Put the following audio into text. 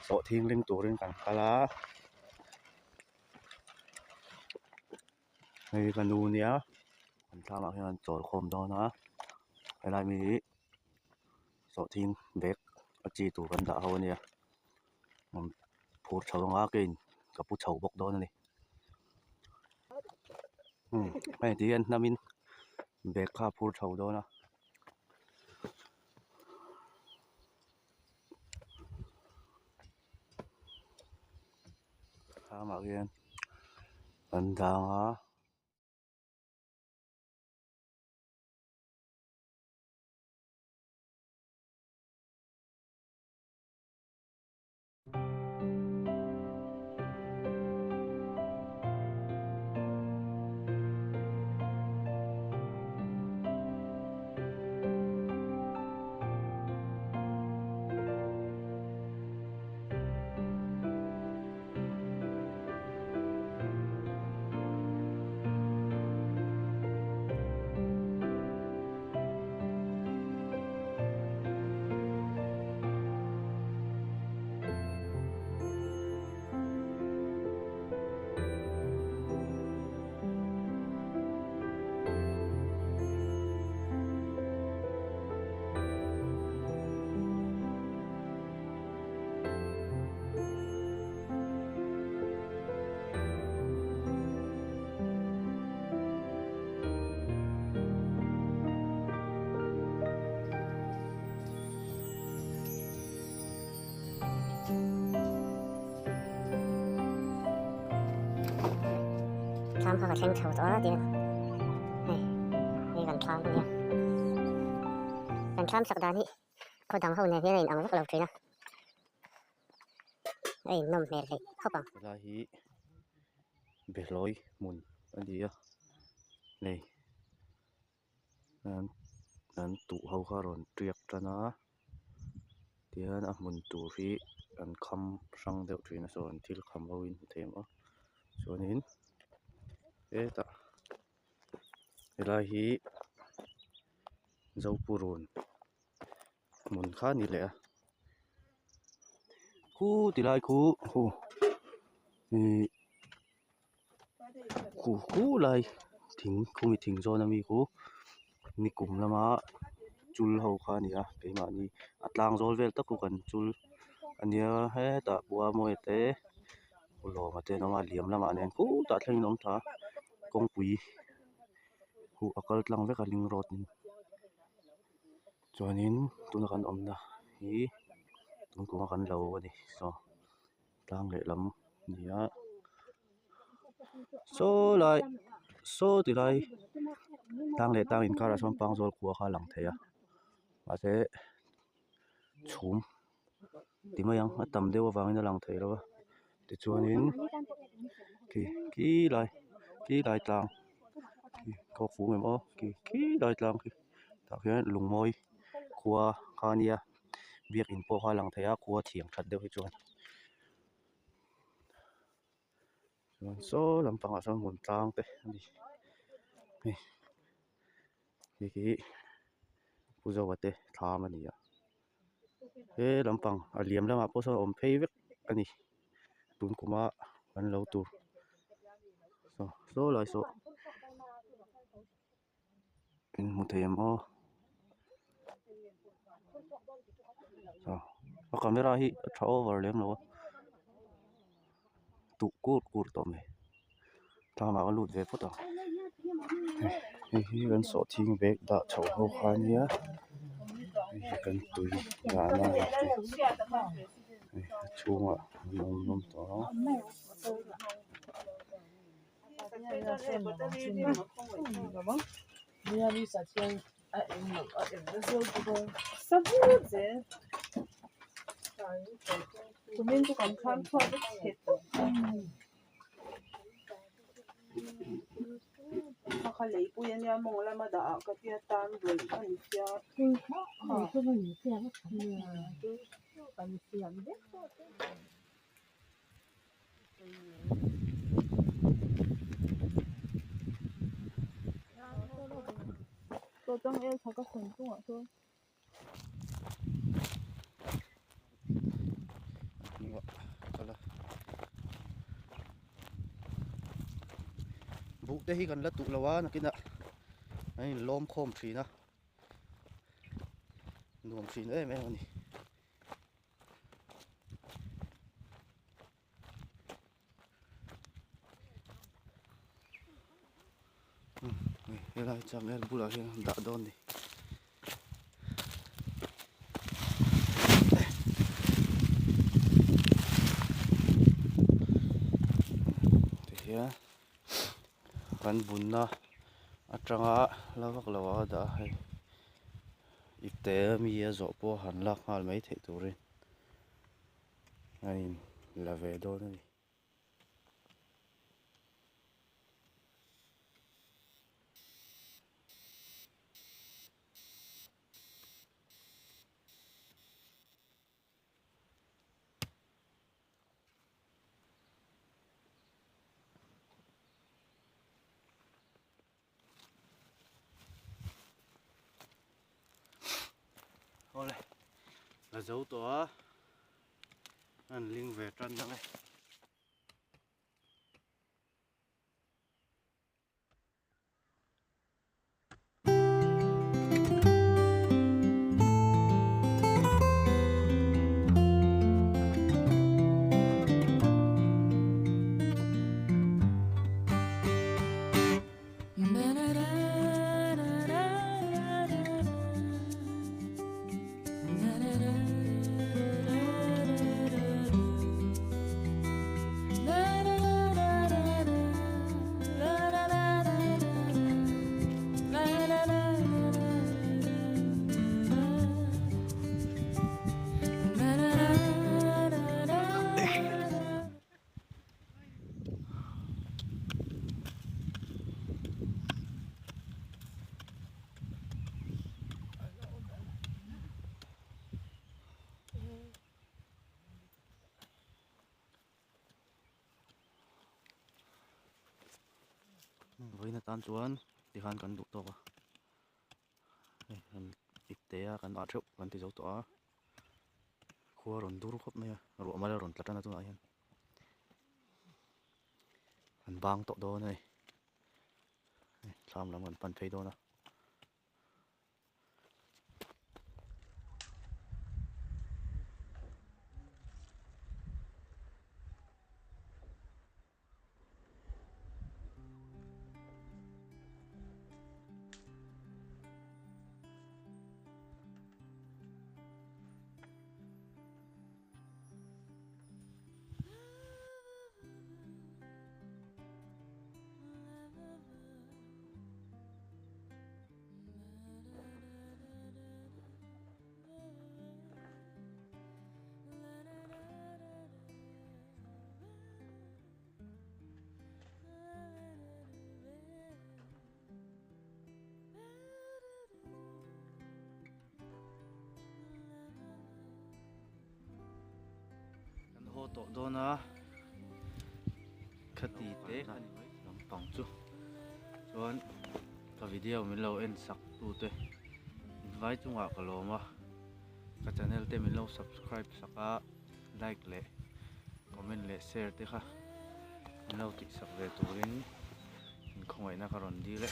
Sawhthing ring turin kan kal a hei ka nu nia kan thlamah hian an chawl khawm dawn a helai mi hi sawhthing bag a chi tur kan dah ho a nia phur chho anga keiin ka pu chho bawk dawn a ni hei ti hian hnamin bag kha a phur chho dawn a. Thlamah hian an dang a. Thlam kha ka thleng chho tawh a tiang hei hei kan thlam ania kan thlam sak dan hi khaw dang ho nen hian a inang vak lo thin a a innawm hmel hleih khawp ang. Helai hi behlawi hmun a ni a hei an tuh ho kha a rawn tiak tan a tihian a hmun tur hi an kham hrang deuh thin a saw an thil kham ho in hmu thei ang a chuanin hetah helai hi zopurun hmun kha a ni leh a khu ti lai khu khu ihh khu khu lai thing khumi thing zawn ami khu nikum lama chul ho kha a ni a keimahni a tlang zawl vel tak khu kan chul a nia hetah khua mawi te lawma te an awm a liam lamah nen khutah thlengin a awm thla a kawngpui huh a kal tlang vek a ring road in. Chuanin tuna kan awmna hi tun kuma kan lo a ni saw tlang lehlam a ni a saw lai saw ti lai tlang leh tlang inkarah sawn pangzawl khua kha a lang thei a mahse chhum ti mai ang a tam deuh avangin a lang thei lo a tichuanin khi khi lai khi lai tlang khi kawk fung em aw khi khi lai tlang khi tah khian lungmawi khua kha a nia biakin pawh kha a lang thei a khua thiang that deuh hi chuan chuan saw lampangah sawn hmun tlang te a ni hei hei hi pu zoa te thlam a ni a he lampang a liam lamah pawh sawn a awm phei vek a ni tun kuma kan lo tur saw saw lai saw in hmu thei ang aw a camera hi a tha over lem lo a tuh kur kur tawh mai thlamah ka lut ve phawt ang hei hi kan sawhthing bag dah chho ho kha a nia hei hi kan tui dahna a ni a chhungah an awm hlawm tawh a. Buh te hi kan la tuh lo a nakinah an inlawm khawm thin a nuam thin em em a ni. Helai changel bulah hian an dah dawn a ni. Tihian kan bunna atanga la vak lo a dah a hei ipte ami a zawh pawh han lak nghal mai theih turin a in la ve dawn a ni. Awle la zo tawh a an ling ve tan ang e. Vawiin atan chuan tikhan kan duh tawk a hei han ipte a kan ah theuh kan ti zo tawh a khua a rawn dur khawp mai a ruah mal a rawn tla tan a tunah hian an bang tawh dawn a ni hei thlam lam kan pan phei dawn a. Kan haw tawh dawn a khati te kha ni mai lampang chu chuan ka video min lo en sak tu te invai chungah ka lawm a ka channel te min lo subscribe sak a like leh comment leh share te kha min lo tih sak ve turin inkhawngaihna ka rawn dil e.